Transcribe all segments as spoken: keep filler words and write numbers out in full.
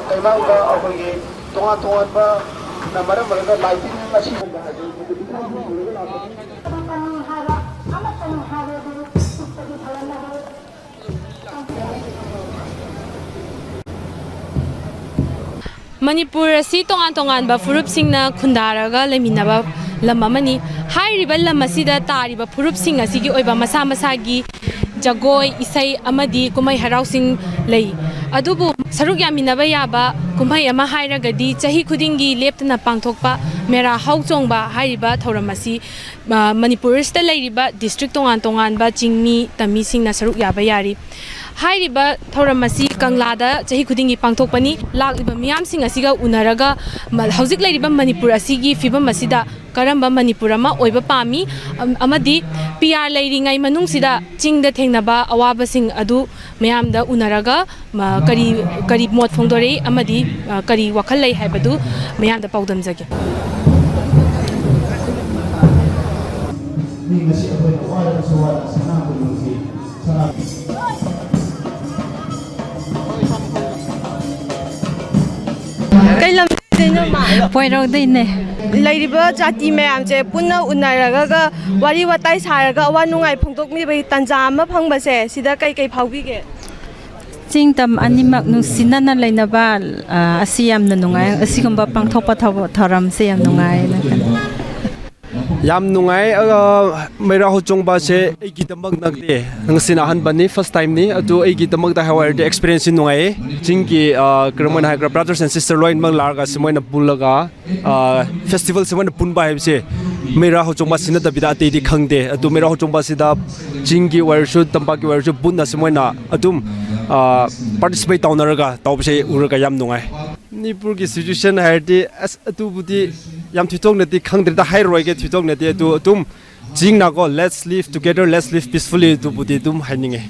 ꯀꯩꯃꯥꯡꯗ ꯑꯩꯈꯣꯏꯒꯤ ꯇꯣꯉꯥꯟ ꯇꯣꯉꯥꯟꯕ ꯃꯔꯝ ꯑꯣꯏꯔꯒ ꯂꯥꯏ ꯇꯤꯟ ꯑꯁꯤꯒꯨꯝꯕ ꯍꯥꯏꯗꯤ ꯃꯅꯤꯄꯨꯔ ꯑꯁꯤ ꯇꯣꯉꯥꯟ ꯇꯣꯉꯥꯟꯕ ꯐꯨꯔꯨꯞꯁꯤꯡꯅ ꯈꯨꯟꯗꯥꯔꯒ ꯂꯩꯃꯤꯟꯅꯕ ꯂꯝ ꯑꯃꯅꯤ꯫ ꯍꯥꯏꯔꯤꯕ ꯂꯝ ꯑꯁꯤꯗ ꯇꯥꯔꯤꯕ ꯐꯨꯔꯨꯞꯁꯤꯡ ꯑꯁꯤꯒꯤ ꯑꯣꯏꯕ ꯃꯁꯥ ꯃꯁꯥꯒꯤ ꯖꯒꯣꯏ, ꯏꯁꯩ ꯑꯃꯗꯤ ꯀꯨꯝꯍꯩ ꯍꯔꯥꯎꯁꯤꯡ ꯂꯩ꯫ ꯑꯗꯨꯕꯨ ꯁꯔꯨꯛ ꯌꯥꯃꯤꯟꯅꯕ ꯌꯥꯕ ꯀꯨꯝꯍꯩ ꯑꯃ ꯍꯥꯏꯔꯒꯗꯤ ꯆꯍꯤ ꯈꯨꯗꯤꯡꯒꯤ ꯂꯦꯞꯇꯅ ꯄꯥꯡꯊꯣꯛꯄ ꯃꯦꯔꯥ ꯍꯥꯎ ꯆꯣꯡꯕ ꯍꯥꯏꯔꯤꯕ ꯊꯧꯔꯝ ꯑꯁꯤ, ꯑ, ꯃꯅꯤꯄꯨꯔ ꯑꯁꯤꯗ ꯂꯩꯔꯤꯕ ꯗꯤꯁꯇ꯭ꯔꯤꯛ ꯇꯣꯉꯥꯟ ꯇꯣꯉꯥꯟꯕ ꯆꯤꯡꯃꯤ ꯇꯝꯃꯤꯁꯤꯡꯅ ꯁꯔꯨꯛ ꯌꯥꯕ ꯌꯥꯔꯤ꯫ ꯍꯥꯏꯔꯤꯕ ꯊꯧꯔꯝ ꯑꯁꯤ ꯀꯪꯂꯥꯗ ꯆꯍꯤ ꯈꯨꯗꯤꯡꯒꯤ ꯄꯥꯡꯊꯣꯛꯄꯅꯤ꯫ ꯂꯥꯛꯂꯤꯕ ꯃꯤꯌꯥꯝꯁꯤꯡ ꯑꯁꯤꯒ ꯎꯅꯔꯒ ꯃ-, ꯍꯧꯖꯤꯛ ꯂꯩꯔꯤꯕ ꯃꯅꯤꯄꯨꯔ ꯑꯁꯤꯒꯤ ꯐꯤꯕꯝ ꯑꯁꯤꯗ ꯀꯔꯝꯕ ꯃꯅꯤꯄꯨꯔ ꯑꯃ ꯑꯣꯏꯕ ꯄꯥꯝꯃꯤ, ꯑꯝ-, ꯑꯃꯗꯤ ꯄꯤ ꯑꯥꯔ ꯂꯩꯔꯤꯉꯩ ꯃꯅꯨꯡꯁꯤꯗ ꯆꯤꯡꯗ ꯊꯦꯡꯅꯕ ꯑꯋꯥꯕꯁꯤꯡ ꯑꯗꯨ ꯃꯌꯥꯝꯗ ꯎꯅꯔꯒ, ꯃ-, ꯀꯔꯤ, ꯀꯔꯤ ꯃꯣꯠ ꯐꯣꯡꯗꯣꯔꯛꯏ ꯑꯃꯗꯤ, ꯑ, ꯀꯔꯤ ꯋꯥꯈꯜ ꯂꯩ ꯍꯥꯏꯕꯗꯨ ꯃꯌꯥꯝꯗ ꯄꯥꯎꯗꯝꯖꯒꯦ꯫ ꯃꯤ ꯉꯁꯤ ꯑꯩꯈꯣꯏꯅ ꯋꯥꯔꯕꯁꯨ ꯋꯥꯅ ꯁꯅꯥ ꯀꯣꯅꯨꯡꯁꯤ ꯁꯅꯥ ꯀꯩ ꯂꯝꯗꯩꯅꯣ, ꯃꯥ? ꯄꯣꯏꯔꯧꯗꯩꯅꯦ꯫ ꯂꯩꯔꯤꯕ ꯖꯥꯇꯤ ꯃꯌꯥꯝꯁꯦ ꯄꯨꯟꯅ ꯎꯅꯔꯒ ꯋꯥꯔꯤ ꯋꯥꯇꯥꯏ ꯁꯥꯔꯒ ꯑꯋꯥ ꯅꯨꯡꯉꯥꯏ ꯐꯣꯡꯗꯣꯛꯃꯤꯕꯒꯤ ꯇꯥꯟꯖꯥ ꯑꯃ ꯐꯪꯕꯁꯦ, ꯁꯤꯗ ꯀꯩ ꯀꯩ ꯐꯥꯎꯕꯤꯒꯦ? ꯆꯤꯡ ꯇꯝ ꯑꯅꯤꯃꯛ ꯅꯨꯡꯁꯤꯅꯅ ꯂꯩꯅꯕ, ꯑ, ꯑꯁꯤ ꯌꯥꯝꯅ ꯅꯨꯡꯉꯥꯏ꯫ ꯑꯁꯤꯒꯨꯝꯕ ꯄꯥꯡꯊꯣꯛꯄ ꯊꯧ-, ꯊꯧꯔꯝꯁꯦ ꯌꯥꯝ ꯅꯨꯡꯉꯥꯏꯅ ꯈꯜꯂꯤ꯫ ꯌꯥꯝ ꯅꯨꯡꯉꯥꯏ꯫ ꯑ, ꯃꯩꯔꯥ ꯍꯧꯆꯣꯡꯕꯁꯦ ꯑꯩꯒꯤꯗꯃꯛ ꯅꯠꯇꯦ, ꯉꯁꯤꯅ ꯑꯍꯥꯟꯕꯅꯤ, first time ꯅꯤ꯫ ꯑꯗꯨ ꯑꯩꯒꯤꯗꯃꯛꯇ ꯍꯥꯏꯌꯨ ꯍꯥꯏꯔꯗꯤ experience ꯁꯤ ꯅꯨꯡꯉꯥꯏꯌꯦ꯫ ꯆꯤꯡꯒꯤ, ꯑ, ꯀꯔꯝ ꯍꯥꯏꯅ ꯍꯥꯏꯒ꯭ꯔꯥ, brother and sister ꯂꯣꯏꯅꯃꯛ ꯂꯥꯛꯑꯒ ꯁꯨꯃꯥꯏꯅ ꯄꯨꯜꯂꯒ, ꯑ, festival ꯁꯨꯃꯥꯏꯅ ꯄꯨꯟꯕ ꯍꯥꯏꯕꯁꯦ ꯃꯩꯔꯥ ꯍꯧꯆꯣꯡꯕ ꯁꯤ ꯅꯠꯇꯕꯤꯗ ꯑꯇꯩꯗꯤ ꯈꯪꯗꯦ꯫ ꯑꯗꯨ ꯃꯩꯔꯥ ꯍꯧꯆꯣꯡꯕ ꯁꯤꯗ ꯆꯤꯡꯒꯤ ꯑꯣꯏꯔꯁꯨ ꯇꯝꯄꯥꯛꯀꯤ ꯑꯣꯏꯔꯁꯨ ꯄꯨꯟꯅ ꯁꯨꯃꯥꯏꯅ ꯑꯗꯨꯝ, ꯑ, participate ꯇꯧꯅꯔꯒ ꯇꯧꯕꯁꯦ ꯎꯔꯒ ꯌꯥꯝ ꯅꯨꯡꯉꯥꯏ꯫ ꯃꯅꯤꯄꯨꯔꯒꯤ situation ꯍꯥꯏꯔꯗꯤ ꯑꯁ ꯑꯗꯨꯕꯨꯗꯤ ꯌꯥꯝ ꯊꯣꯏꯗꯣꯛꯅꯗꯤ ꯈꯪꯗ꯭ꯔꯦꯗ, ꯍꯥꯏꯔꯔꯣꯏꯒꯦ ꯊꯣꯏꯗꯣꯛꯅꯗꯤ꯫ ꯑꯗꯨ ꯑꯗꯨꯝ ꯆꯤꯡꯅꯀꯣ, "Let's live together, let's live peacefully" ꯑꯗꯨꯕꯨꯗꯤ ꯑꯗꯨꯝ ꯍꯥꯏꯅꯤꯡꯉꯦ꯫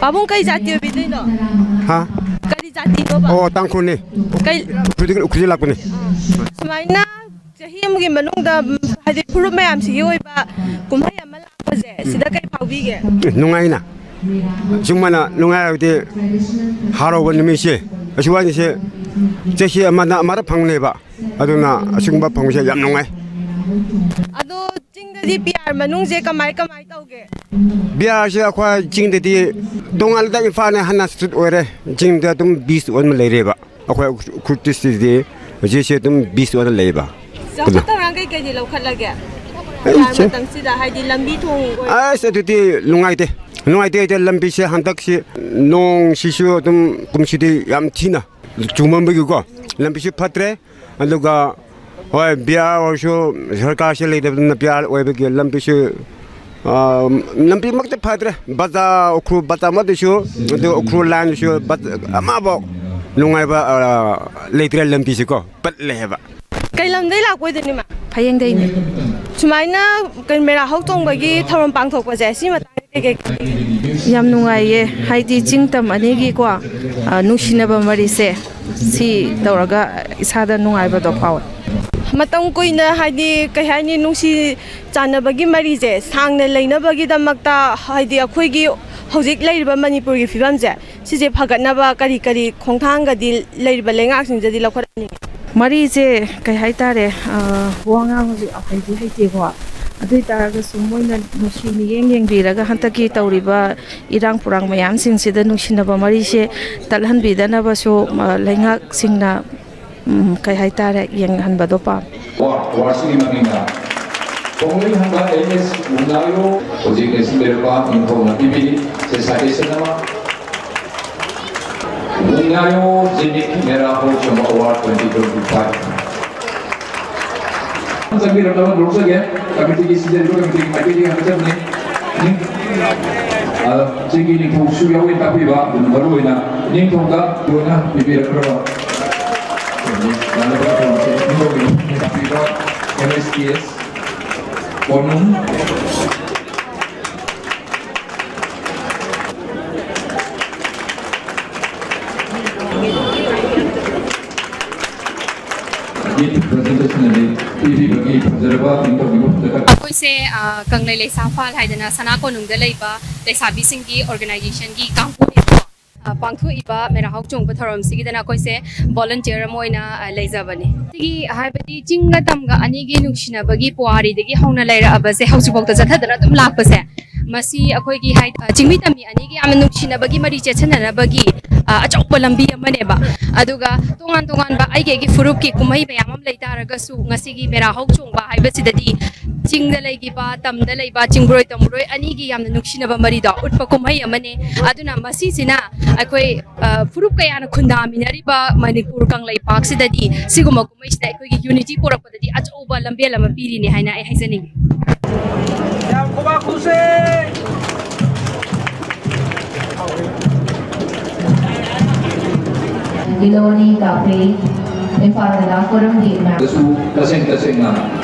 ꯄꯥꯕꯨꯡ, ꯀꯩ ꯖꯥꯇꯤ ꯑꯣꯏꯕꯤꯗꯣꯏꯅꯣ? ꯍꯥ? ꯀꯔꯤ ꯖꯥꯇꯤꯅꯣꯕ? ꯑꯣ, ꯇꯥꯡꯈꯨꯜꯅꯤ꯫ ꯀꯩ ꯎꯈ꯭ꯔꯨꯜꯗꯒꯤ, ꯎꯈ꯭ꯔꯨꯜꯗꯒꯤ ꯂꯥꯛꯄꯅꯤ꯫ ꯁꯨꯃꯥꯏꯅ ꯆꯍꯤ ꯑꯃꯒꯤ ꯃꯅꯨꯡꯗ, ꯎꯝ, ꯍꯥꯏꯗꯤ ꯐꯨꯔꯨꯞ ꯃꯌꯥꯝꯁꯤꯒꯤ ꯑꯣꯏꯕ ꯀꯨꯝꯍꯩ ꯑꯃ ꯂꯥꯛꯄꯁꯦ, ꯁꯤꯗ ꯀꯩ ꯐꯥꯎꯕꯤꯒꯦ? ꯑꯦ, ꯅꯨꯡꯉꯥꯏꯅ꯫ ꯁꯨꯝꯕꯅ ꯅꯨꯡꯉꯥꯏ ꯍꯥꯏꯕꯗꯤ ꯍꯔꯥꯎꯕ ꯅꯨꯃꯤꯠꯁꯦ, ꯑꯁꯤꯋꯥꯏꯁꯦ ꯆꯍꯤ ꯑꯃꯗ ꯑꯃꯔꯛ ꯐꯪꯅꯦꯕ꯫ ꯑꯗꯨꯅ ꯑꯁꯤꯒꯨꯝꯕ ꯐꯪꯕꯁꯦ ꯌꯥꯝ ꯅꯨꯡꯉꯥꯏ꯫ ꯑꯗꯣ ꯆꯤꯡꯗꯗꯤ ꯕꯤꯍꯥꯔ ꯃꯅꯨꯡꯁꯦ ꯀꯃꯥꯏ ꯀꯃꯥꯏ ꯇꯧꯒꯦ? ꯕꯤꯍꯥꯔꯁꯦ ꯑꯩꯈꯣꯏ ꯆꯤꯡꯗꯗꯤ ꯇꯣꯉꯥꯟꯅ ꯏꯝꯐꯥꯜꯅ ꯍꯦꯟꯅ ꯏꯁꯇ꯭ꯔꯤꯛ ꯑꯣꯏꯔꯦ꯫ ꯆꯤꯡꯗ ꯑꯗꯨꯝ ꯄꯤꯁ ꯑꯣꯏꯅ ꯂꯩꯔꯦꯕ꯫ ꯑꯩꯈꯣꯏ ꯎꯈ꯭ꯔꯨꯜ ꯗꯤꯁꯇ꯭ꯔꯤꯛꯇꯤ ꯍꯧꯖꯤꯛꯁꯦ ꯑꯗꯨꯝ ꯄꯤꯁ ꯑꯣꯏꯅ ꯂꯩꯕ꯫ ꯆꯥꯎꯈꯠ ꯊꯧꯔꯥꯡ ꯀꯩꯀꯩꯗꯤ ꯂꯧꯈꯠꯂꯒꯦ? ꯑꯩ ꯕꯤꯍꯥꯔ ꯆꯦ- ꯃꯇꯝꯁꯤꯗ ꯍꯥꯏꯗꯤ ꯂꯝꯕꯤ ꯊꯣꯡ ꯑꯣꯏ- ꯑꯁ, ꯑꯗꯨꯗꯤ ꯅꯨꯡꯉꯥꯏꯇꯦ꯫ ꯅꯨꯡꯉꯥꯏꯇꯦ ꯍꯥꯏꯗꯤ ꯂꯝꯕꯤꯁꯦ ꯍꯟꯗꯛꯁꯤ ꯅꯣꯡꯁꯤꯁꯨ ꯑꯗꯨꯝ ꯀꯨꯝꯁꯤꯗꯤ ꯌꯥꯝ ꯊꯤꯅ ꯆꯨꯃꯟꯕꯒꯤꯀꯣ, ꯂꯝꯕꯤꯁꯨ ꯐꯠꯇ꯭ꯔꯦ꯫ ꯑꯗꯨꯒ ꯍꯣꯏ, ꯕꯤꯍꯥꯔ ꯑꯣꯏꯔꯁꯨ, ꯁꯔꯀꯥꯔꯁꯦ ꯂꯩꯇꯕꯅꯤꯅ ꯕꯤꯍꯥꯔ ꯑꯣꯏꯕꯒꯤ ꯂꯝꯕꯤꯁꯨ, ꯑ, ꯂꯝꯕꯤꯃꯛꯇꯤ ꯐꯗ꯭ꯔꯦ꯫ ꯕꯖꯥꯔ, ꯎꯈ꯭ꯔꯨꯜ ꯕꯖꯥꯔꯃꯛꯇꯁꯨ, ꯑꯗꯨ ꯎꯈ꯭ꯔꯨꯜ ꯂꯥꯏꯟꯗꯁꯨ ꯕꯖ-, ꯑꯃꯐꯥꯎ ꯅꯨꯡꯉꯥꯏꯕ, ꯑ, ꯂꯩꯇ꯭ꯔꯦ ꯂꯝꯕꯤꯁꯦꯀꯣ, ꯄꯠꯂꯦ ꯍꯥꯏꯕ꯫ ꯀꯩ ꯂꯝꯗꯩ ꯂꯥꯛꯄ ꯑꯣꯏꯗꯣꯏꯅꯣ, ꯏꯃꯥ? ꯐꯌꯦꯡꯗꯩꯅꯦ꯫ ꯁꯨꯃꯥꯏꯅ ꯀꯩ ꯃꯦꯔꯥ ꯍꯧ ꯆꯣꯡꯕꯒꯤ ꯊꯧꯔꯝ ꯄꯥꯡꯊꯣꯛꯄꯁꯦ, ꯁꯤ ꯃꯇꯥꯡꯗ ꯀꯩ ꯀꯩ ꯈꯪꯕꯤꯒꯦ? ꯌꯥꯝ ꯅꯨꯡꯉꯥꯏꯌꯦ꯫ ꯍꯥꯏꯗꯤ ꯆꯤꯡ ꯇꯝ ꯑꯅꯤꯒꯤꯀꯣ, ꯑ, ꯅꯨꯡꯁꯤꯅꯕ ꯃꯔꯤꯁꯦ ꯁꯤ ꯇꯧꯔꯒ ꯏꯁꯥꯗ ꯅꯨꯡꯉꯥꯏꯕꯗꯣ ꯐꯥꯎꯋꯦ꯫ ꯃꯇꯝ ꯀꯨꯏꯅ, ꯍꯥꯏꯗꯤ, ꯀꯩ ꯍꯥꯏꯅꯤ, ꯅꯨꯡꯁꯤ ꯆꯥꯟꯅꯕꯒꯤ ꯃꯔꯤꯁꯦ ꯁꯥꯡꯅ ꯂꯩꯅꯕꯒꯤꯗꯃꯛꯇ, ꯍꯥꯏꯗꯤ, ꯑꯩꯈꯣꯏꯒꯤ ꯍꯧꯖꯤꯛ ꯂꯩꯔꯤꯕ ꯃꯅꯤꯄꯨꯔꯒꯤ ꯐꯤꯕꯝꯁꯦ, ꯁꯤꯁꯦ ꯐꯒꯠꯅꯕ ꯀꯔꯤ ꯀꯔꯤ ꯈꯣꯡꯊꯥꯡꯒꯗꯤ ꯂꯩꯔꯤꯕ ꯂꯩꯉꯥꯛꯁꯤꯡꯗꯗꯤ ꯂꯧꯈꯠꯍꯟꯅꯤꯡꯉꯤ? ꯃꯔꯤꯁꯦ ꯀꯩ ꯍꯥꯏꯇꯥꯔꯦ, ꯑ, ꯋꯥ ꯉꯥꯡꯕꯁꯨ ꯌꯥꯝ ꯍꯩꯗꯤ ꯍꯩꯇꯦꯀꯣ, ꯑꯗꯨ ꯑꯣꯏ ꯇꯥꯔꯒꯁꯨ ꯃꯣꯏꯅ ꯅꯨꯡꯁꯤ ꯃꯤꯠꯌꯦꯡ ꯌꯦꯡꯕꯤꯔꯒ ꯍꯟꯗꯛꯀꯤ ꯇꯧꯔꯤꯕ ꯏꯔꯥꯡ ꯄꯨꯔꯥꯡ ꯃꯌꯥꯝꯁꯤꯡꯁꯤꯗ ꯅꯨꯡꯁꯤꯅꯕ ꯃꯔꯤꯁꯦ ꯇꯠꯍꯟꯕꯤꯗꯅꯕꯁꯨ, ꯑ, ꯂꯩꯉꯥꯛꯁꯤꯡꯅ, ꯎꯝ, ꯀꯩ ꯍꯥꯏꯇꯥꯔꯦ, ꯌꯦꯡꯍꯟꯕꯗꯣ ꯄꯥꯝꯃꯤ꯫ ꯋꯥꯔ, ꯋꯥꯔꯁꯤꯒꯤ ꯃꯃꯤꯡꯅ ꯈꯣꯡꯂꯩ ꯍꯪꯕ ꯑꯦꯝ ꯑꯦꯁ ꯃꯨꯛꯅꯥꯌꯣ꯫ ꯍꯧꯖꯤꯛ ꯂꯩꯁꯤꯟꯕꯤꯔꯕ ꯅꯤꯡꯊꯧꯅ ꯄꯤꯕꯤꯔꯤ꯫ ꯁꯦ citation ꯑꯃ꯫ ꯃꯨꯛꯅꯥꯌꯣ ꯖꯤꯃꯤꯛ ꯃꯦꯔꯥ ꯍꯧꯆꯣꯡꯕ ꯑꯦꯋꯥꯔꯗ twenty twenty five꯫ ꯆꯪꯕꯤꯔꯛꯅꯕ ꯅꯣꯛꯆꯒꯦ꯫ ꯀꯃꯤꯇꯤꯒꯤ ꯁꯤꯖꯤꯟꯅꯔꯤꯕ ꯀꯃꯤꯇꯤꯒꯤ ꯃꯥꯏꯀꯩꯗꯒꯤ ꯍꯪꯒꯗꯕꯅꯤ꯫ ꯅꯤꯡ-, ꯑ, ꯆꯤꯡꯒꯤ ꯅꯤꯡꯊꯧꯁꯨ ꯌꯥꯎꯋꯤ ꯇꯥꯛꯄꯤꯕ, ꯑꯗꯨꯅ ꯃꯔꯨ ꯑꯣꯏꯅ ꯅꯤꯡꯊꯧꯗ ꯂꯣꯏꯅ ꯄꯤꯕꯤꯔꯛꯈ꯭ꯔꯕ꯫ ꯅꯤꯡꯊꯧꯒꯤ ꯇꯥꯛꯄꯤꯕ ꯑꯦꯝ ꯑꯦꯁ ꯇꯤ ꯑꯦꯁ ꯀꯣꯅꯨꯡ꯫ ꯒꯤ ꯄ꯭ꯔꯖꯦꯟꯇꯦꯁꯟ ꯑꯗꯤ ꯄꯤꯕꯤꯕꯒꯤ ꯐꯖꯔꯕ ꯅꯤꯡꯊꯧꯒꯤ ꯃꯐꯝꯗ ꯑꯩꯈꯣꯏꯁꯦ, ꯑ, ꯀꯪꯂꯩ ꯂꯩꯁꯥꯝꯐꯥꯜ ꯍꯥꯏꯗꯅ ꯁꯅꯥ ꯀꯣꯅꯨꯡꯗ ꯂꯩꯕ ꯂꯩꯁꯥꯕꯤꯁꯤꯡꯒꯤ ꯑꯣꯔꯒꯅꯥꯏꯖꯦꯁꯟꯒꯤ ꯀꯥꯡꯕꯨꯅꯦꯕꯀꯣ꯫ ꯑ, ꯄꯥꯡꯊꯣꯛꯏꯕ ꯃꯦꯔꯥ ꯍꯧꯆꯣꯡꯕ ꯊꯧꯔꯝꯁꯤꯒꯤꯗꯅ ꯑꯩꯈꯣꯏꯁꯦ ꯚꯣꯂꯨꯟꯇꯤꯌꯔ ꯑꯃ ꯑꯣꯏꯅ, ꯑ, ꯂꯩꯖꯕꯅꯤ꯫ ꯁꯤꯒꯤ ꯍꯥꯏꯕꯗꯤ ꯆꯤꯡꯒ ꯇꯝꯒ ꯑꯅꯤꯒꯤ ꯅꯨꯡꯁꯤꯅꯕꯒꯤ ꯄꯨꯋꯥꯔꯤꯗꯒꯤ ꯍꯧꯅ ꯂꯩꯔꯛꯑꯕꯁꯦ, ꯍꯧꯖꯤꯛꯐꯥꯎꯗ ꯆꯠꯊꯗꯅ ꯑꯗꯨꯝ ꯂꯥꯛꯄꯁꯦ, ꯃꯁꯤ ꯑꯩꯈꯣꯏꯒꯤ ꯍꯥꯏ-, ꯑ, ꯆꯤꯡꯃꯤ ꯇꯝꯃꯤ ꯑꯅꯤꯒꯤ ꯌꯥꯝꯅ ꯅꯨꯡꯁꯤꯅꯕꯒꯤ ꯃꯔꯤ ꯆꯦꯠꯁꯤꯟꯅꯅꯕꯒꯤ, ꯑ, ꯑꯆꯧꯕ ꯂꯝꯕꯤ ꯑꯃꯅꯦꯕ꯫ ꯑꯗꯨꯒ ꯇꯣꯉꯥꯟ ꯇꯣꯉꯥꯟꯕ ꯑꯩꯒꯤ ꯑꯩꯒꯤ ꯐꯨꯔꯨꯞꯀꯤ ꯀꯨꯝꯍꯩ ꯃꯌꯥꯝ ꯑꯃ ꯂꯩ ꯇꯥꯔꯒꯁꯨ, ꯉꯁꯤꯒꯤ ꯃꯦꯔꯥ ꯍꯧ ꯆꯣꯡꯕ ꯍꯥꯏꯕꯁꯤꯗꯗꯤ ꯆꯤꯡꯗ ꯂꯩꯈꯤꯕ, ꯇꯝꯗ ꯂꯩꯕ, ꯆꯤꯡꯕ꯭ꯔꯣꯏ ꯇꯝꯕ꯭ꯔꯣꯏ ꯑꯅꯤꯒꯤ ꯌꯥꯝꯅ ꯅꯨꯡꯁꯤꯅꯕ ꯃꯔꯤꯗꯣ ꯎꯠꯄ ꯀꯨꯝꯍꯩ ꯑꯃꯅꯤ꯫ ꯑꯗꯨꯅ ꯃꯁꯤꯁꯤꯅ ꯑꯩꯈꯣꯏ, ꯑ, ꯐꯨꯔꯨꯞ ꯀꯌꯥꯅ ꯈꯨꯟꯗꯥꯃꯤꯟꯅꯔꯤꯕ ꯃꯅꯤꯄꯨꯔ ꯀꯪꯂꯩꯄꯥꯛꯁꯤꯗꯗꯤ ꯁꯤꯒꯨꯝꯕ ꯀꯨꯝꯍꯩꯁꯤꯗ ꯑꯩꯈꯣꯏꯒꯤ ꯌꯨꯅꯤꯇꯤ ꯄꯨꯔꯛꯄꯗꯗꯤ ꯑꯆꯧꯕ ꯂꯝꯕꯦꯜ ꯑꯃ ꯄꯤꯔꯤꯅꯤ ꯍꯥꯏꯅ ꯑꯩ ꯍꯥꯏꯖꯅꯤꯡꯉꯤ꯫ ꯌꯥꯝ ꯈꯨꯕꯥꯛ ꯈꯨꯁꯦ! ꯏꯂꯣꯅꯤ ꯀꯥꯐꯦ, ꯏꯝꯐꯥꯜꯗ ꯂꯥꯛꯄꯔꯝꯗꯤ ꯃꯌꯥꯝ꯫ ꯗꯁꯨ ꯇꯁꯦꯡ ꯇꯁꯦꯡꯅ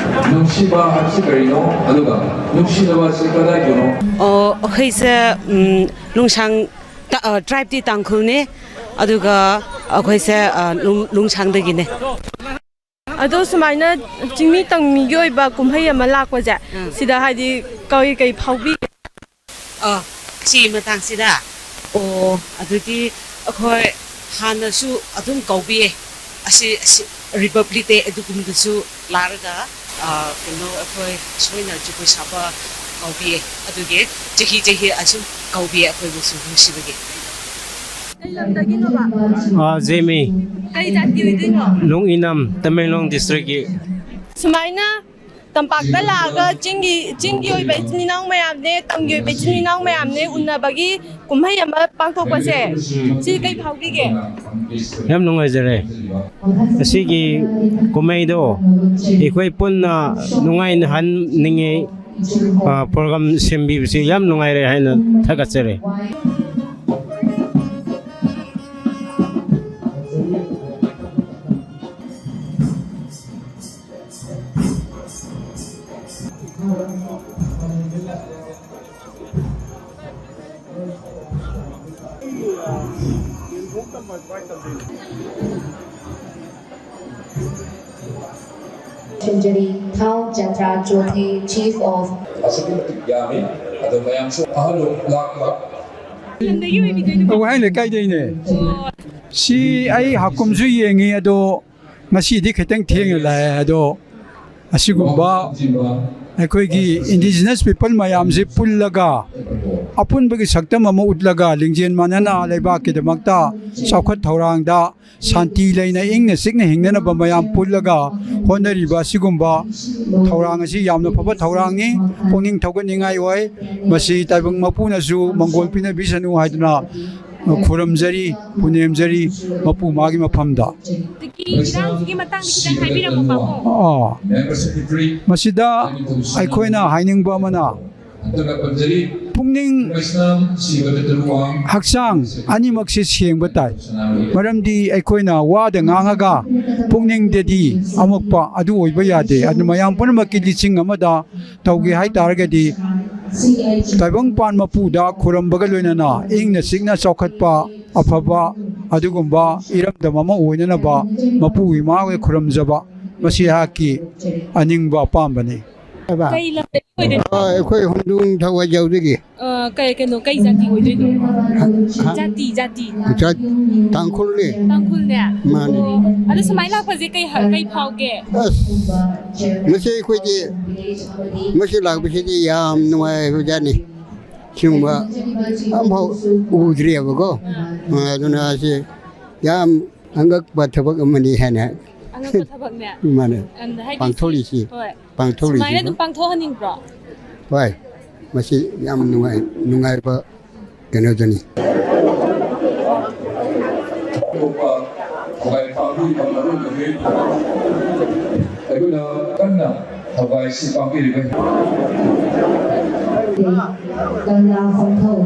ꯅꯨꯡꯁꯤꯕ ꯍꯥꯏꯕꯁꯤ ꯀꯔꯤꯅꯣ? ꯑꯗꯨꯒ ꯅꯨꯡꯁꯤꯅꯕ ꯑꯁꯤ ꯀꯗꯥꯏꯗꯅꯣ? ꯑꯣ, ꯑꯩꯈꯣꯏꯁꯦ, ꯎꯝ, ꯂꯨꯡꯁꯥꯡ ꯇ-, ꯑ, ꯇ꯭ꯔꯥꯏꯕꯇꯤ ꯇꯥꯡꯈꯨꯜꯅꯦ, ꯑꯗꯨꯒ ꯑꯩꯈꯣꯏꯁꯦ, ꯑ, ꯂꯨꯡ-, ꯂꯨꯡꯁꯥꯡꯗꯒꯤꯅꯦ꯫ ꯑꯗꯣ ꯁꯨꯃꯥꯏꯅ ꯆꯤꯡꯃꯤ ꯇꯝꯃꯤꯒꯤ ꯑꯣꯏꯕ ꯀꯨꯝꯍꯩ ꯑꯃ ꯂꯥꯛꯄꯁꯦ, ꯎꯝ꯫ ꯁꯤꯗ ꯍꯥꯏꯗꯤ ꯀꯔꯤ ꯀꯔꯤ ꯐꯥꯎꯕꯤ? ꯑ, ꯁꯤ ꯃꯇꯥꯡꯁꯤꯗ, ꯑꯣ, ꯑꯗꯨꯗꯤ ꯑꯩꯈꯣꯏ ꯍꯥꯟꯅꯁꯨ ꯑꯗꯨꯝ ꯀꯧꯕꯤꯌꯦ꯫ ꯑꯁꯤ, ꯑꯁꯤ Republic Day ꯑꯗꯨꯒꯨꯝꯕꯗꯁꯨ ꯂꯥꯛꯂꯒ ꯑ, ꯀꯩꯅꯣ, ꯑꯩꯈꯣꯏ ꯁꯣꯏꯅ ꯖꯒꯣꯏ ꯁꯥꯕ ꯀꯧꯕꯤꯌꯦ꯫ ꯑꯗꯨꯒꯤ ꯆꯍꯤ ꯆꯍꯤ ꯑꯁꯨꯝ ꯀꯧꯕꯤꯌꯦ ꯑꯩꯈꯣꯏꯕꯨꯁꯨ ꯅꯨꯡꯁꯤꯕꯒꯤ꯫ ꯀꯩ ꯂꯝꯗꯒꯤꯅꯣꯕ? ꯑꯥ, ꯖꯦꯃꯤ꯫ ꯀꯩ ꯖꯥꯇꯤ ꯑꯣꯏꯗꯣꯏꯅꯣ? ꯂꯨꯡꯏꯅꯝ, ꯇꯃꯦꯡꯂꯣꯡ ꯗꯤꯁꯇ꯭ꯔꯤꯛꯀꯤ꯫ ꯁꯨꯃꯥꯏꯅ ꯇꯝꯄꯥꯛꯇ ꯂꯥꯛꯑꯒ ꯆꯤꯡꯒꯤ, ꯆꯤꯡꯒꯤ ꯑꯣꯏꯕ ꯏꯆꯤꯟ ꯏꯅꯥꯎ ꯃꯌꯥꯝꯅꯦ, ꯇꯝꯒꯤ ꯑꯣꯏꯕ ꯏꯆꯤꯟ ꯏꯅꯥꯎ ꯃꯌꯥꯝꯅꯦ ꯎꯅꯕꯒꯤ ꯀꯨꯝꯍꯩ ꯑꯃ ꯄꯥꯡꯊꯣꯛꯄꯁꯦ, ꯁꯤ ꯀꯩ ꯐꯥꯎꯕꯤꯒꯦ? ꯌꯥꯝ ꯅꯨꯡꯉꯥꯏꯖꯔꯦ꯫ ꯑꯁꯤꯒꯤ ꯀꯨꯝꯍꯩꯗꯣ ꯑꯩꯈꯣꯏ ꯄꯨꯟꯅ ꯅꯨꯡꯉꯥꯏꯅꯍꯟꯅꯤꯡꯉꯤ꯫ ꯑ, ꯄ꯭ꯔꯣꯒ꯭ꯔꯥꯝ ꯁꯦꯝꯕꯤꯕꯁꯤ ꯌꯥꯝ ꯅꯨꯡꯉꯥꯏꯔꯦ ꯍꯥꯏꯅ ꯊꯥꯒꯠꯆꯔꯤ꯫ Shinjari, Thao Jatra Chothe, Chief of ꯑꯁꯨꯛꯀꯤ ꯃꯇꯤꯛ ꯌꯥꯝꯃꯤ꯫ ꯑꯗꯣ ꯃꯌꯥꯝꯁꯨ ꯑꯍꯜ ꯂꯥꯛꯄ ꯂꯝꯗꯒꯤ ꯑꯣꯏꯕꯤꯗꯣꯏꯅꯣ? ꯋꯥꯍꯦꯡ ꯂꯩꯀꯥꯏꯗꯩꯅꯦ꯫ ꯁꯤ ꯑꯩ ꯍꯥꯀꯨꯝꯁꯨ ꯌꯦꯡꯉꯤ, ꯑꯗꯣ ꯉꯁꯤꯗꯤ ꯈꯤꯇꯪ ꯊꯦꯡꯅ ꯂꯥꯛꯑꯦ꯫ ꯑꯗꯣ ꯑꯁꯤꯒꯨꯝꯕ ꯑꯩꯈꯣꯏꯒꯤ indigenous people ꯃꯌꯥꯝꯁꯤ ꯄꯨꯜꯂꯒ ꯑꯄꯨꯟꯕꯒꯤ ꯁꯛꯇꯝ ꯑꯃ ꯎꯠꯂꯒ ꯂꯤꯡꯖꯦꯜ ꯃꯥꯟꯅꯅ ꯂꯩꯕꯥꯛꯀꯤꯗꯃꯛꯇ ꯆꯥꯎꯈꯠ ꯊꯧꯔꯥꯡꯗ ꯁꯥꯟꯇꯤ ꯂꯩꯅ ꯏꯪꯅ ꯆꯤꯛꯅ ꯍꯤꯡꯅꯅꯕ ꯃꯌꯥꯝ ꯄꯨꯜꯂꯒ ꯍꯣꯠꯅꯔꯤꯕ ꯑꯁꯤꯒꯨꯝꯕ ꯊꯧꯔꯥꯡ ꯑꯁꯤ ꯌꯥꯝꯅ ꯐꯕ ꯊꯧꯔꯥꯡꯅꯤ, ꯄꯨꯛꯅꯤꯡ ꯊꯧꯒꯠꯅꯤꯡꯉꯥꯏ ꯑꯣꯏ꯫ ꯃꯁꯤ ꯇꯥꯏꯕꯪ ꯃꯄꯨꯅꯁꯨ ꯃꯪꯒꯣꯜ ꯄꯤꯅꯕꯤꯁꯅꯨ ꯍꯥꯏꯗꯨꯅ ꯈꯨꯔꯨꯝꯖꯔꯤ, ꯄꯨꯅꯦꯝꯖꯔꯤ, ꯃꯄꯨ ꯃꯥꯒꯤ ꯃꯐꯝꯗ꯫ ꯍꯧꯖꯤꯛꯀꯤ ꯏꯔꯥꯡꯁꯤꯒꯤ ꯃꯇꯥꯡꯗ ꯈꯤꯇꯪ ꯍꯥꯏꯕꯤꯔꯝꯃꯨ, ꯄꯥꯕꯨꯡ꯫ ꯑꯥ, ꯃꯁꯤꯗ ꯑꯩꯈꯣꯏꯅ ꯍꯥꯏꯅꯤꯡꯕ ꯑꯃꯅ, ꯄꯨꯛꯅꯤꯡ ꯍꯛꯆꯥꯡ ꯑꯅꯤꯃꯛꯁꯦ ꯁꯦꯡꯕ ꯇꯥꯏ꯫ ꯃꯔꯝꯗꯤ ꯑꯩꯈꯣꯏꯅ ꯋꯥꯗ ꯉꯥꯡꯉꯒ ꯄꯨꯛꯅꯤꯡꯗꯗꯤ ꯑꯃꯛꯄ ꯑꯗꯨ ꯑꯣꯏꯕ ꯌꯥꯗꯦ꯫ ꯑꯗꯨ ꯃꯌꯥꯝ ꯄꯨꯝꯅꯃꯛꯀꯤ ꯂꯤꯆꯤꯡ ꯑꯃꯗ ꯇꯧꯒꯦ ꯍꯥꯏ ꯇꯥꯔꯒꯗꯤ, ꯇꯥꯏꯕꯪꯄꯥꯟ ꯃꯄꯨꯗ ꯈꯨꯔꯝꯕꯒ ꯂꯣꯏꯅꯅ ꯏꯪꯅ ꯆꯤꯛꯅ ꯆꯥꯎꯈꯠꯄ, ꯑꯐꯕ ꯑꯗꯨꯒꯨꯝꯕ ꯏꯔꯝꯗꯝ ꯑꯃ ꯑꯣꯏꯅꯅꯕ ꯃꯄꯨ ꯏꯃꯥꯒꯤ ꯈꯨꯔꯝꯖꯕ, ꯃꯁꯤ ꯑꯩꯍꯥꯛꯀꯤ ꯑꯅꯤꯡꯕ ꯑꯄꯥꯝꯕꯅꯤ꯫ ꯍꯥꯏꯕ? ꯀꯩ ꯂꯝꯗꯒꯤ ꯑꯣꯏꯗꯣꯏꯅꯣ? ꯑ, ꯑꯩꯈꯣꯏ ꯍꯨꯝꯗꯨꯡ ꯊꯋꯥꯏꯖꯥꯎꯗꯒꯤ꯫ ꯑ, ꯀꯩ, ꯀꯩꯅꯣ, ꯀꯩ ꯖꯥꯇꯤ ꯑꯣꯏꯗꯣꯏꯅꯣ? ꯍꯥ? ꯖꯥꯇꯤ, ꯖꯥꯇꯤ꯫ ꯖꯥꯠ-, ꯇꯥꯡꯈꯨꯜꯅꯦ꯫ ꯇꯥꯡꯈꯨꯜꯅꯦ? ꯃꯥꯅꯦ꯫ ꯑꯗꯣ ꯁꯨꯃꯥꯏꯅ ꯂꯥꯛꯄꯁꯦ ꯀꯩ ꯍ-, ꯀꯩ ꯐꯥꯎꯒꯦ? ꯑꯁ, ꯃꯁꯤ ꯑꯩꯈꯣꯏꯗꯤ, ꯃꯁꯤ ꯂꯥꯛꯄꯁꯤꯗꯤ ꯌꯥꯝ ꯅꯨꯡꯉꯥꯏꯕꯖꯥꯠꯅꯤ꯫ ꯁꯤꯒꯨꯝꯕ ꯑꯝꯐꯥꯎ ꯎꯗ꯭ꯔꯤꯑꯕꯀꯣ꯫ ꯑꯥ꯫ ꯑ, ꯑꯗꯨꯅ ꯁꯤ ꯌꯥꯝ ꯑꯉꯛꯄ ꯊꯕꯛ ꯑꯃꯅꯤ ꯍꯥꯏꯅ ꯑꯉꯛꯄ ꯊꯕꯛꯅꯦ꯫ ꯃꯥꯅꯦ꯫ ꯑꯟ-, ꯍꯥꯏꯗꯤ ꯄꯥꯡꯊꯣꯛꯂꯤꯁꯤ꯫ ꯍꯣꯏ꯫ ꯄꯥꯡꯊꯣꯛꯂꯤꯁꯤ꯫ ꯁꯨꯃꯥꯏꯅ ꯑꯗꯨꯝ ꯄꯥꯡꯊꯣꯛꯍꯟꯅꯤꯡꯕ꯭ꯔꯣ? ꯍꯣꯏ꯫ ꯃꯁꯤ ꯌꯥꯝ ꯅꯨꯡꯉꯥꯏ, ꯅꯨꯡꯉꯥꯏꯕ ꯀꯩꯅꯣꯗꯨꯅꯤ꯫ ꯑꯩꯈꯣꯏꯅ ꯀꯟꯅ ꯊꯧꯒꯥꯏꯁꯤ ꯄꯥꯡꯕꯤꯔꯤꯕ ꯀꯪꯂꯥ ꯐꯝꯊꯧ꯫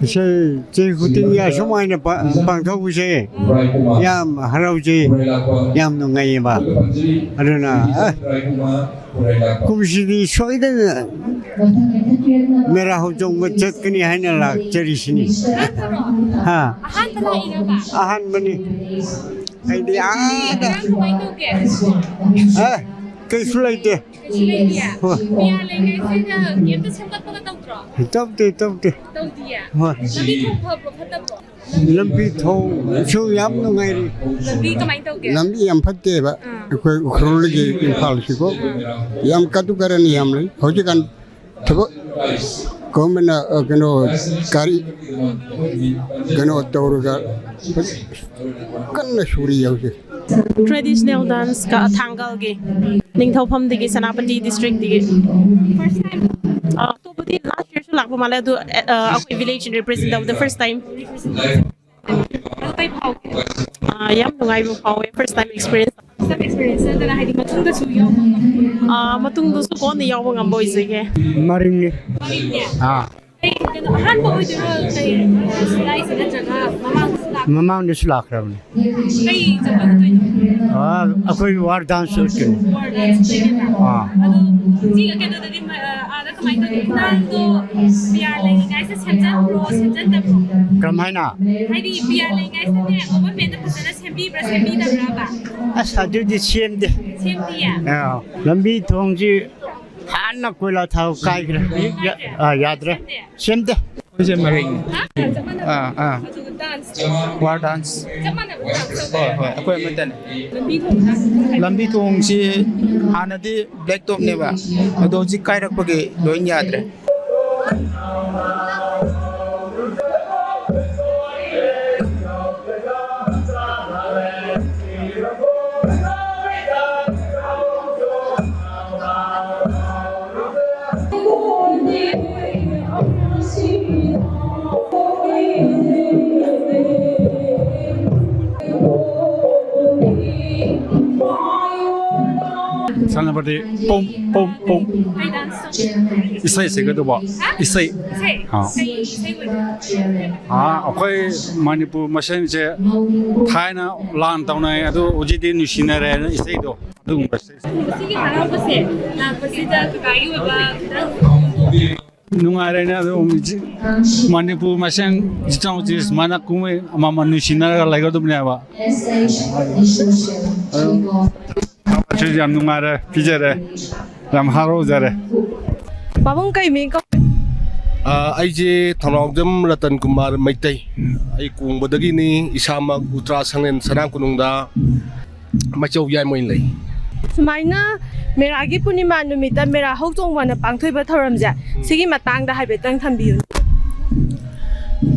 ꯏꯁꯩ ꯆꯍꯤ ꯈꯨꯗꯤꯡꯒꯤ ꯑꯁꯨꯃꯥꯏꯅ ꯄꯥ-, ꯄꯥꯡꯊꯣꯛꯄꯁꯦ ꯌꯥꯝ ꯍꯔꯥꯎꯖꯩ, ꯌꯥꯝ ꯅꯨꯡꯉꯥꯏꯌꯦꯕ꯫ ꯑꯗꯨꯅ, ꯑ, ꯀꯨꯝꯁꯤꯗꯤ ꯁꯣꯏꯗꯅ ꯃꯦꯔꯥ ꯍꯧꯆꯣꯡꯕ ꯆꯠꯀꯅꯤ ꯍꯥꯏꯅ ꯂꯥꯛꯆꯔꯤꯁꯤꯅꯤ꯫ ꯍꯥ? ꯑꯍꯥꯟꯕ ꯂꯥꯛꯏꯔꯕ? ꯑꯍꯥꯟꯕꯅꯤ꯫ ꯑꯩꯗꯤ ꯑꯥꯗ꯫ ꯉꯔꯥꯡ ꯀꯃꯥꯏꯅ ꯇꯧꯒꯦ? ꯑꯦ, ꯀꯩꯁꯨ ꯂꯩꯇꯦ꯫ ꯀꯩꯁꯨ ꯂꯩꯇꯤꯌꯦ? ꯍꯣꯏ꯫ ꯄꯤ ꯑꯥꯔ ꯂꯩꯔꯤꯉꯩꯁꯤꯗ ꯀꯩꯝꯇ ꯁꯦꯝꯒꯠꯄꯒ ꯇꯧꯗ꯭ꯔꯣ? ꯇꯧꯗꯦ, ꯇꯧꯗꯦ꯫ ꯇꯧꯗꯤꯌꯦ? ꯍꯣꯏ꯫ ꯂꯝꯕꯤ ꯊꯣꯡ ꯐꯕ꯭ꯔꯣ, ꯐꯠꯇꯕ꯭ꯔꯣ? ꯂꯝꯕꯤ ꯊꯣꯡꯁꯨ ꯌꯥꯝ ꯅꯨꯡꯉꯥꯏꯔꯤ꯫ ꯂꯝꯕꯤ ꯀꯃꯥꯏꯅ ꯇꯧꯒꯦ? ꯂꯝꯕꯤ ꯌꯥꯝ ꯐꯠꯇꯦꯕ꯫ ꯑꯥ꯫ ꯑꯩꯈꯣꯏ ꯎꯈ꯭ꯔꯨꯜꯗꯒꯤ ꯏꯝꯐꯥꯜꯁꯤꯕꯨ ꯑꯥ꯫ ꯌꯥꯝ ꯀꯇꯨ ꯀꯔꯟ ꯌꯥꯝ ꯂꯩ꯫ ꯍꯧꯖꯤꯛꯀꯥꯟ ꯊꯕꯛ ꯒꯣꯔꯃꯦꯟꯅ, ꯑ, ꯀꯩꯅꯣ, ꯒꯥꯔꯤ, ꯀꯩꯅꯣ ꯇꯧꯔꯒ ꯀꯟꯅ ꯁꯨꯔꯤ ꯍꯧꯖꯤꯛ꯫ Traditional dance ꯀ ꯊꯥꯡꯒꯜꯒꯤ, ꯅꯤꯡꯊꯧꯐꯝꯗꯒꯤ, ꯁꯦꯅꯥꯄꯇꯤ district ꯇꯒꯤ꯫ First time? ꯑ, ꯑꯇꯣꯞꯄꯗꯤ last year ꯁꯨ ꯂꯥꯛꯄ ꯃꯥꯜꯂꯦ, ꯑꯗꯨ, ꯑ, ꯑꯩꯈꯣꯏ village represent ꯇꯧꯕꯗ first time꯫ ꯑꯗꯨ ꯀꯩ ꯐꯥꯎꯒꯦ? ꯑꯥ, ꯌꯥꯝ ꯅꯨꯡꯉꯥꯏꯕ ꯐꯥꯎꯋꯦ, first time experience꯫ First time experience ꯅꯠꯇꯅ, ꯍꯥꯏꯗꯤ, ꯃꯇꯨꯡꯗꯁꯨ ꯌꯥꯎꯕ ꯉꯝꯒꯗ꯭ꯔꯥ? ꯑꯥ, ꯃꯇꯨꯡꯗꯁꯨ ꯀꯣꯟꯅ ꯌꯥꯎꯕ ꯉꯝꯕ ꯑꯣꯏꯖꯒꯦ꯫ ꯃꯔꯤꯡꯅꯤ꯫ ꯃꯔꯤꯡꯅꯦ? ꯑꯥ꯫ ꯀꯩ, ꯀꯩꯅꯣ, ꯑꯍꯥꯟꯕ ꯑꯣꯏꯗꯣꯏꯔꯣ, ꯀꯩ, ꯑꯥ, ꯁꯤꯗ ꯂꯥꯛꯏꯁꯦ, ꯅꯠꯇ꯭ꯔꯒ ꯃꯃꯥꯡꯗꯁꯨ ꯂꯥꯛ- ꯃꯃꯥꯡꯗꯁꯨ ꯂꯥꯛꯈ꯭ꯔꯕꯅꯤ꯫ ꯀꯩ ꯖꯒꯣꯏ ꯎꯠꯇꯣꯏꯅꯣ? ꯑꯥ, ꯑꯩꯈꯣꯏ ꯋꯥꯔ ꯗꯥꯟꯁ ꯎꯠꯀꯅꯤ꯫ ꯋꯥꯔ ꯗꯥꯟꯁ ꯎꯠꯇꯣꯏꯅꯦꯕ? ꯑꯥ꯫ ꯑꯗꯣ ꯁꯤ ꯀꯩꯅꯣꯗꯗꯤ ꯃ-, ꯑꯥꯗ ꯀꯃꯥꯏꯅ ꯇꯧꯒꯦ? ꯃꯨꯛꯅꯥꯡꯗꯣ ꯄꯤ ꯑꯥꯔ ꯂꯩꯔꯤꯉꯩꯁꯤꯗ ꯁꯦꯝꯖꯟꯕ꯭ꯔꯣ, ꯁꯦꯝꯖꯟꯗꯕ꯭ꯔꯣ? ꯀꯔꯝꯍꯥꯏꯅ? ꯍꯥꯏꯗꯤ ꯄꯤ ꯑꯥꯔ ꯂꯩꯔꯤꯉꯩꯁꯤꯗꯅꯦ ꯒꯣꯚꯔꯃꯦꯟꯠꯅ ꯐꯖꯅ ꯁꯦꯝꯕꯤꯕ꯭ꯔꯥ, ꯁꯦꯝꯕꯤꯗꯕ꯭ꯔꯥꯕ? ꯑꯁ, ꯑꯗꯨꯗꯤ ꯁꯦꯝꯗꯦ꯫ ꯁꯦꯝꯗꯤꯌꯦ? ꯑꯥ, ꯂꯝꯕꯤ ꯊꯣꯡꯁꯤ ꯍꯥꯟꯅ ꯀꯣꯏꯂꯥ ꯊꯥꯕ ꯀꯥꯏꯈ꯭ꯔꯦ꯫ ꯍꯧꯖꯤꯛ ꯌꯥ-, ꯑꯥ, ꯌꯥꯗ꯭ꯔꯦ꯫ ꯁꯦꯝꯗꯦ? ꯑꯩꯈꯣꯏꯁꯦ ꯃꯔꯤꯡꯅꯤ꯫ ꯍꯥ? ꯆꯞ ꯃꯥꯟꯅꯕ? ꯑꯥ, ꯑꯥ꯫ ꯑꯗꯨꯒ ꯗꯥꯟꯁ? War dance. ꯆꯞ ꯃꯥꯟꯅꯕ ꯗꯥꯟꯁ ꯇꯧꯕ? ꯍꯣꯏ, ꯍꯣꯏ, ꯑꯩꯈꯣꯏ ꯑꯃꯠꯇꯅꯤ꯫ ꯂꯝꯕꯤ ꯊꯣꯡ ꯗꯥꯟꯁ? ꯂꯝꯕꯤ ꯊꯣꯡꯁꯤ ꯍꯥꯟꯅꯗꯤ ꯕ꯭ꯂꯦꯛ ꯇꯣꯞꯅꯦꯕ, ꯑꯗꯣ ꯍꯧꯖꯤꯛ ꯀꯥꯏꯔꯛꯄꯒꯤ ꯂꯣꯏ ꯌꯥꯗ꯭ꯔꯦ꯫ ꯁꯦꯅꯥꯄꯇꯤ, ꯄꯨꯝ, ꯄꯨꯝ, ꯄꯨꯝ꯫ ꯀꯩ ꯗꯥꯟꯁ ꯇꯧꯒꯦ? ꯏꯁꯩ ꯁꯛꯀꯗꯧꯕ꯫ ꯍꯥ? ꯏꯁꯩ꯫ ꯏꯁꯩ? ꯑꯥ꯫ ꯀꯩ ꯏꯁꯩ ꯑꯣꯏꯗꯣꯏꯅꯣ? ꯑꯥ, ꯑꯩꯈꯣꯏ ꯃꯅꯤꯄꯨꯔ ꯃꯁꯦꯟꯁꯦ ꯊꯥꯏꯅ ꯂꯥꯟ ꯇꯧꯅꯩ, ꯑꯗꯨ ꯍꯧꯖꯤꯛꯇꯤ ꯅꯨꯡꯁꯤꯅꯔꯦꯅ ꯏꯁꯩꯗꯣ, ꯑꯗꯨꯒꯨꯝꯕ ꯏꯁꯩ꯫ ꯉꯁꯤꯒꯤ ꯍꯔꯥꯎꯕꯁꯦ ꯂꯥꯛꯄꯁꯤꯗ ꯀꯀꯥꯒꯤ ꯑꯣꯏꯕ ꯈꯤꯇꯪ ꯅꯨꯡꯉꯥꯏꯔꯦꯅꯦ꯫ ꯑꯗꯨ ꯍꯧꯖꯤꯛ ꯃꯅꯤꯄꯨꯔ ꯃꯁꯦꯟ ꯏꯆꯤꯜ ꯏꯅꯥꯎꯁꯦ ꯁꯨꯃꯥꯏꯅ ꯀꯨꯝꯍꯩ ꯑꯃꯃꯝ ꯅꯨꯡꯁꯤꯅꯔꯒ ꯂꯩꯒꯗꯕꯅꯦꯕ꯫ ꯑꯗꯨ ꯁꯤꯁꯨ ꯌꯥꯝ ꯅꯨꯡꯉꯥꯏꯔꯦ, ꯄꯤꯖꯔꯦ, ꯌꯥꯝ ꯍꯔꯥꯎꯖꯔꯦ꯫ ꯄꯥꯕꯨꯡ, ꯀꯩ ꯃꯤꯡ ꯀꯧ? ꯑ, ꯑꯩꯁꯦ ꯊꯧꯅꯥꯎꯖꯝ ꯔꯇꯟ ꯀꯨꯃꯥꯔ ꯃꯩꯇꯩ꯫ ꯑꯩ ꯀꯣꯡꯕꯗꯒꯤꯅꯤ꯫ ꯏꯁꯥꯃꯛ ꯎꯇ꯭ꯔꯥ ꯁꯪꯂꯦꯟ ꯁꯅꯥ ꯀꯣꯅꯨꯡꯗ ꯃꯆꯧ ꯌꯥꯏꯃ ꯑꯣꯏꯅ ꯂꯩ꯫ ꯁꯨꯃꯥꯏꯅ ꯃꯦꯔꯥꯒꯤ ꯄꯨꯔꯅꯤꯃꯥ ꯅꯨꯃꯤꯠꯇ ꯃꯦꯔꯥ ꯍꯧ ꯆꯣꯡꯕꯅ ꯄꯥꯡꯊꯣꯛꯏꯕ ꯊꯧꯔꯝꯁꯦ, ꯁꯤꯒꯤ ꯃꯇꯥꯡꯗ ꯍꯥꯏꯐꯦꯠꯇꯪ ꯊꯝꯕꯤꯌꯨ꯫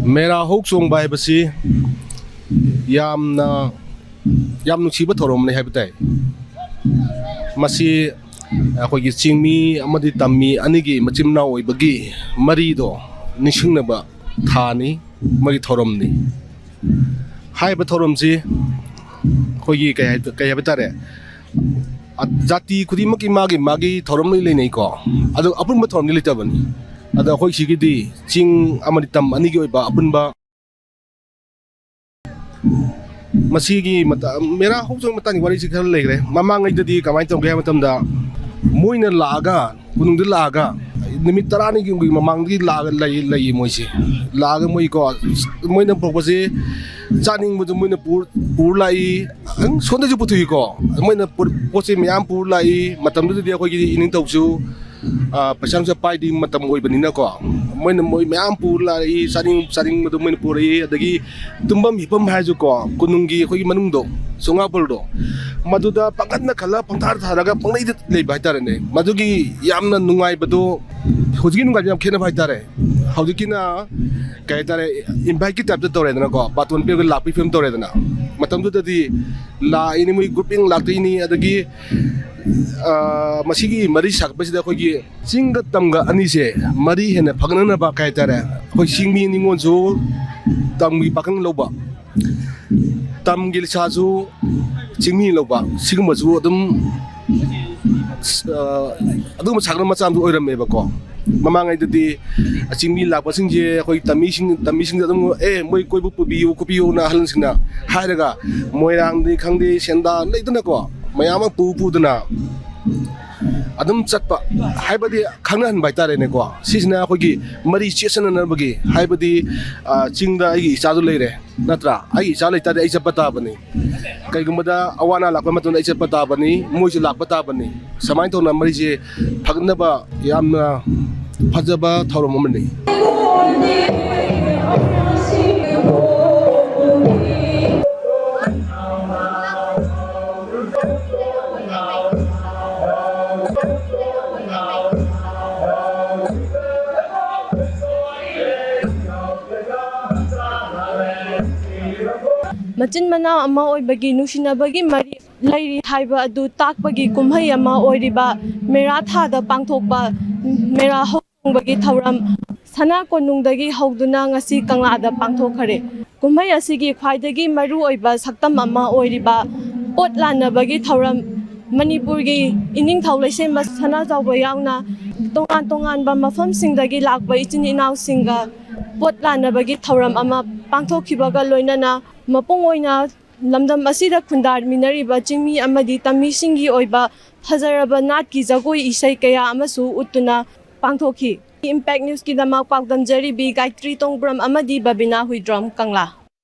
ꯃꯦꯔꯥ ꯍꯧ ꯆꯣꯡꯕ ꯍꯥꯏꯕꯁꯤ ꯌꯥꯝꯅ, ꯌꯥꯝ ꯅꯨꯡꯁꯤꯕ ꯊꯧꯔꯝꯅꯤ ꯍꯥꯏꯕ ꯇꯥꯏ꯫ ꯃꯁꯤ ꯑꯩꯈꯣꯏꯒꯤ ꯆꯤꯡꯃꯤ ꯑꯃꯗꯤ ꯇꯝꯃꯤ ꯑꯅꯤꯒꯤ ꯃꯆꯤꯟ ꯃꯅꯥꯎ ꯑꯣꯏꯕꯒꯤ ꯃꯔꯤꯗꯣ ꯅꯤꯡꯁꯤꯡꯅꯕ ꯊꯥꯅꯤ, ꯃꯔꯤ ꯊꯧꯔꯝꯅꯤ꯫ ꯍꯥꯏꯔꯤꯕ ꯊꯧꯔꯝꯁꯤ ꯑꯩꯈꯣꯏꯒꯤ ꯀꯩ ꯍꯥꯏ-, ꯀꯩ ꯍꯥꯏꯕ ꯇꯥꯔꯦ, ꯑ, ꯖꯥꯇꯤ ꯈꯨꯗꯤꯡꯃꯛꯀꯤ ꯃꯥꯒꯤ ꯃꯥꯒꯤ ꯊꯧꯔꯝ ꯂꯣꯏ ꯂꯩꯅꯩꯀꯣ꯫ ꯑꯗꯣ ꯑꯄꯨꯟꯕ ꯊꯧꯔꯝꯗꯤ ꯂꯩꯇꯕꯅꯤ꯫ ꯑꯗꯣ ꯑꯩꯈꯣꯏ ꯁꯤꯒꯤꯗꯤ ꯆꯤꯡ ꯑꯃꯗꯤ ꯇꯝ ꯑꯅꯤꯒꯤ ꯑꯣꯏꯕ ꯑꯄꯨꯟꯕ ꯃꯁꯤꯒꯤ ꯃꯇ-, ꯃꯦꯔꯥ ꯍꯧꯗ꯭ꯔꯤꯉꯩ ꯃꯇꯥꯡꯒꯤ ꯋꯥꯔꯤꯁꯤ ꯈꯔ ꯂꯩꯈ꯭ꯔꯦ꯫ ꯃꯃꯥꯡꯉꯩꯗꯗꯤ ꯀꯃꯥꯏꯅ ꯇꯧꯒꯦ ꯍꯥꯏꯕ ꯃꯇꯝꯗ, ꯃꯣꯏꯅ ꯂꯥꯛꯑꯒ, ꯀꯣꯅꯨꯡꯗ ꯂꯥꯛꯑꯒ, ꯅꯨꯃꯤꯠ ꯇꯔꯥꯅꯤꯒꯤ ꯃꯃꯥꯡꯗꯒꯤ ꯂꯥꯛꯑꯒ ꯂꯩ, ꯂꯩꯌꯦ ꯃꯣꯏꯁꯦ꯫ ꯂꯥꯛꯑꯒ ꯃꯣꯏꯀꯣ, ꯃꯣꯏꯅ ꯄꯨꯔꯛꯄꯁꯦ, ꯆꯥꯅꯤꯡꯕꯗꯨ ꯃꯣꯏꯅ ꯄꯨꯔ, ꯄꯨꯔ ꯂꯥꯛꯏ꯫ ꯑꯗꯨꯝ ꯁꯣꯝꯗꯁꯨ ꯄꯨꯊꯣꯛꯏꯀꯣ꯫ ꯃꯣꯏꯅ ꯄꯨꯔ-, ꯄꯣꯠ ꯆꯩ ꯃꯌꯥꯝ ꯄꯨꯔ ꯂꯥꯛꯏ꯫ ꯃꯇꯝꯗꯨꯗꯗꯤ ꯑꯩꯈꯣꯏꯒꯤ ꯏꯅꯤꯡꯊꯧꯁꯨ, ꯑ, ꯄꯩꯁꯥ ꯅꯨꯡꯁꯥ ꯄꯥꯏꯗ꯭ꯔꯤ ꯃꯇꯝ ꯑꯣꯏꯕꯅꯤꯅꯀꯣ, ꯃꯣꯏꯅ, ꯃꯣꯏ ꯃꯌꯥꯝ ꯄꯨꯔ ꯂꯥꯛꯏ꯫ ꯆꯥꯅꯤꯡ, ꯆꯥꯅꯤꯡꯕꯗꯣ ꯃꯣꯏꯅ ꯄꯨꯔꯛꯏ꯫ ꯑꯗꯒꯤ ꯇꯨꯝꯐꯝ ꯍꯤꯞꯐꯝ ꯍꯥꯏꯔꯁꯨꯀꯣ, ꯀꯣꯅꯨꯡꯒꯤ ꯑꯩꯈꯣꯏꯒꯤ ꯃꯅꯨꯡꯗꯣ, ꯆꯣꯉꯥꯕꯜꯗꯣ, ꯃꯗꯨꯗ ꯄꯪꯈꯟꯗ ꯈꯜꯂ, ꯄꯪꯊꯥꯗ ꯊꯥꯔꯒ, ꯄꯪꯂꯩꯗ ꯂꯩꯕ ꯍꯥꯏꯇꯥꯔꯦꯅꯦ꯫ ꯃꯗꯨꯒꯤ ꯌꯥꯝꯅ ꯅꯨꯡꯉꯥꯏꯕꯗꯣ, ꯍꯧꯖꯤꯛꯀꯤ ꯅꯨꯡꯉꯥꯏꯕ ꯌꯥꯝ ꯈꯦꯠꯅꯕ ꯍꯥꯏꯇꯥꯔꯦ꯫ ꯍꯧꯖꯤꯛꯀꯤꯅ ꯀꯩ ꯍꯥꯏꯇꯥꯔꯦ, ꯏꯟꯚꯥꯏꯠꯀꯤ ꯇꯥꯏꯞꯇ ꯇꯧꯔꯦꯗꯅꯀꯣ, ꯕꯥꯇꯣꯟ ꯄꯤꯔꯒ ꯂꯥꯛꯄꯒꯤ ꯐꯤꯕꯝ ꯇꯧꯔꯦꯗꯅ꯫ ꯃꯇꯝꯗꯨꯗꯗꯤ ꯂꯥꯛꯏꯅꯤ, ꯃꯣꯏ ꯒ꯭ꯔꯨꯞꯄꯤꯡ ꯂꯥꯛꯇꯣꯏꯅꯤ, ꯑꯗꯒꯤ, ꯑ, ꯃꯁꯤꯒꯤ ꯃꯔꯤ ꯁꯥꯒꯠꯄꯁꯤꯗ ꯑꯩꯈꯣꯏꯒꯤ ꯆꯤꯡꯒ ꯇꯝꯒ ꯑꯅꯤꯁꯦ ꯃꯔꯤ ꯍꯦꯟꯅ ꯐꯒꯠꯅꯅꯕ ꯀꯩ ꯍꯥꯏꯇꯥꯔꯦ, ꯑꯩꯈꯣꯏ ꯆꯤꯡꯃꯤ ꯅꯤꯉꯣꯜꯁꯨ ꯇꯝꯒꯤ ꯄꯥꯈꯪ ꯂꯧꯕ, ꯇꯝꯒꯤ ꯂꯩꯁꯥꯁꯨ ꯆꯤꯡꯃꯤ ꯂꯧꯕ, ꯁꯤꯒꯨꯝꯕꯁꯨ ꯑꯗꯨꯝ, ꯑ, ꯑꯗꯨꯒꯨꯝꯕ ꯁꯥꯒꯠꯅꯕ ꯃꯆꯥ ꯑꯃꯁꯨ ꯑꯣꯏꯔꯝꯃꯦꯕꯀꯣ꯫ ꯃꯃꯥꯡꯉꯩꯗꯗꯤ ꯆꯤꯡꯃꯤ ꯂꯥꯛꯄꯁꯤꯡꯁꯦ ꯑꯩꯈꯣꯏ ꯇꯝꯃꯤꯁꯤꯡ, ꯇꯝꯃꯤꯁꯤꯡꯗ ꯑꯗꯨꯝ, "ꯑꯦ, ꯃꯣꯏ ꯀꯣꯏꯕ ꯄꯨꯕꯤꯌꯨ, ꯈꯣꯠꯄꯤꯌꯨꯅ" ꯑꯍꯜꯁꯤꯡꯅ ꯍꯥꯏꯔꯒ, ꯃꯣꯏꯔꯥꯡꯗꯤ ꯈꯪꯗꯦ, ꯁꯦꯟꯗꯥ ꯂꯩꯗꯅꯀꯣ, ꯃꯌꯥꯝ ꯑꯃ ꯄꯨ ꯄꯨꯗꯅ ꯑꯗꯨꯝ ꯆꯠꯄ, ꯍꯥꯏꯕꯗꯤ ꯈꯪꯅꯍꯟꯕ ꯍꯥꯏꯇꯥꯔꯦꯅꯦꯀꯣ꯫ ꯁꯤꯁꯤꯅ ꯑꯩꯈꯣꯏꯒꯤ ꯃꯔꯤ ꯆꯦꯠꯁꯟꯅꯅꯕꯒꯤ, ꯍꯥꯏꯕꯗꯤ, ꯑ, ꯆꯤꯡꯗ ꯑꯩꯒꯤ ꯏꯆꯥꯗꯨ ꯂꯩꯔꯦ, ꯅꯠꯇ꯭ꯔꯥ? ꯑꯩꯒꯤ ꯏꯆꯥ ꯂꯩꯇꯥꯔꯗꯤ ꯑꯩ ꯆꯠꯄ ꯇꯥꯕꯅꯤ꯫ ꯀꯩꯒꯨꯝꯕꯗ ꯑꯋꯥ ꯑꯅꯥ ꯂꯥꯛꯄ ꯃꯇꯝꯗ ꯑꯩ ꯆꯠꯄ ꯇꯥꯕꯅꯤ, ꯃꯣꯏꯁꯨ ꯂꯥꯛꯄ ꯇꯥꯕꯅꯤ꯫ ꯁꯨꯃꯥꯏꯅ ꯇꯧꯅ ꯃꯔꯤꯁꯦ ꯐꯒꯠꯅꯕ ꯌꯥꯝꯅ ꯐꯖꯕ ꯊꯧꯔꯝ ꯑꯃꯅꯤ꯫ ꯃꯆꯤꯟ ꯃꯅꯥꯎ ꯑꯃ ꯑꯣꯏꯕꯒꯤ ꯅꯨꯡꯁꯤꯅꯕꯒꯤ ꯃꯔꯤ ꯂꯩꯔꯤ ꯍꯥꯏꯕ ꯑꯗꯨ ꯇꯥꯛꯄꯒꯤ ꯀꯨꯝꯍꯩ ꯑꯃ ꯑꯣꯏꯔꯤꯕ ꯃꯦꯔꯥ ꯊꯥꯗ ꯄꯥꯡꯊꯣꯛꯄ ꯃꯦꯔꯥ ꯍꯧ ꯊꯣꯡꯕꯒꯤ ꯊꯧꯔꯝ ꯁꯅꯥ ꯀꯣꯅꯨꯡꯗꯒꯤ ꯍꯧꯗꯨꯅ ꯉꯁꯤ ꯀꯪꯂꯥꯗ ꯄꯥꯡꯊꯣꯛꯈꯔꯦ꯫ ꯀꯨꯝꯍꯩ ꯑꯁꯤꯒꯤ ꯈ꯭ꯋꯥꯏꯗꯒꯤ ꯃꯔꯨꯑꯣꯏꯕ ꯁꯛꯇꯝ ꯑꯃ ꯑꯣꯏꯔꯤꯕ ꯄꯣꯠ ꯂꯥꯟꯅꯕꯒꯤ ꯊꯧꯔꯝ, ꯃꯅꯤꯄꯨꯔꯒꯤ ꯏꯅꯤꯡꯊꯧ ꯂꯩꯁꯦꯝꯕ ꯁꯅꯥꯖꯥꯎꯕ ꯌꯥꯎꯅ ꯇꯣꯉꯥꯟ ꯇꯣꯉꯥꯟꯕ ꯃꯐꯝꯁꯤꯡꯗꯒꯤ ꯂꯥꯛꯄ ꯏꯆꯤꯟ ꯏꯅꯥꯎꯁꯤꯡꯒ ꯄꯣꯠ ꯂꯥꯟꯅꯕꯒꯤ ꯊꯧꯔꯝ ꯑꯃ ꯄꯥꯡꯊꯣꯛꯈꯤꯕꯒ ꯂꯣꯏꯅꯅ ꯃꯄꯨꯡ ꯑꯣꯏꯅ ꯂꯝꯗꯝ ꯑꯁꯤꯗ ꯈꯨꯟꯗꯥꯃꯤꯟꯅꯔꯤꯕ ꯆꯤꯡꯃꯤ ꯑꯃꯗꯤ ꯇꯝꯃꯤꯁꯤꯡꯒꯤ ꯑꯣꯏꯕ ꯐꯖꯔꯕ ꯅꯥꯠꯀꯤ ꯖꯒꯣꯏ ꯏꯁꯩ ꯀꯌꯥ ꯑꯃꯁꯨ ꯎꯠꯇꯨꯅ ꯄꯥꯡꯊꯣꯛꯈꯤ꯫ Impact Newsꯀꯤꯗꯃꯛ ꯄꯥꯎꯗꯝꯖꯔꯤꯕꯤ ꯒꯥꯌꯇ꯭ꯔꯤ ꯇꯣꯡꯕ꯭ꯔꯝ ꯑꯃꯗꯤ ꯕꯕꯤꯅꯥ ꯍꯨꯏꯗ꯭ꯔꯣꯝ, ꯀꯪꯂꯥ꯫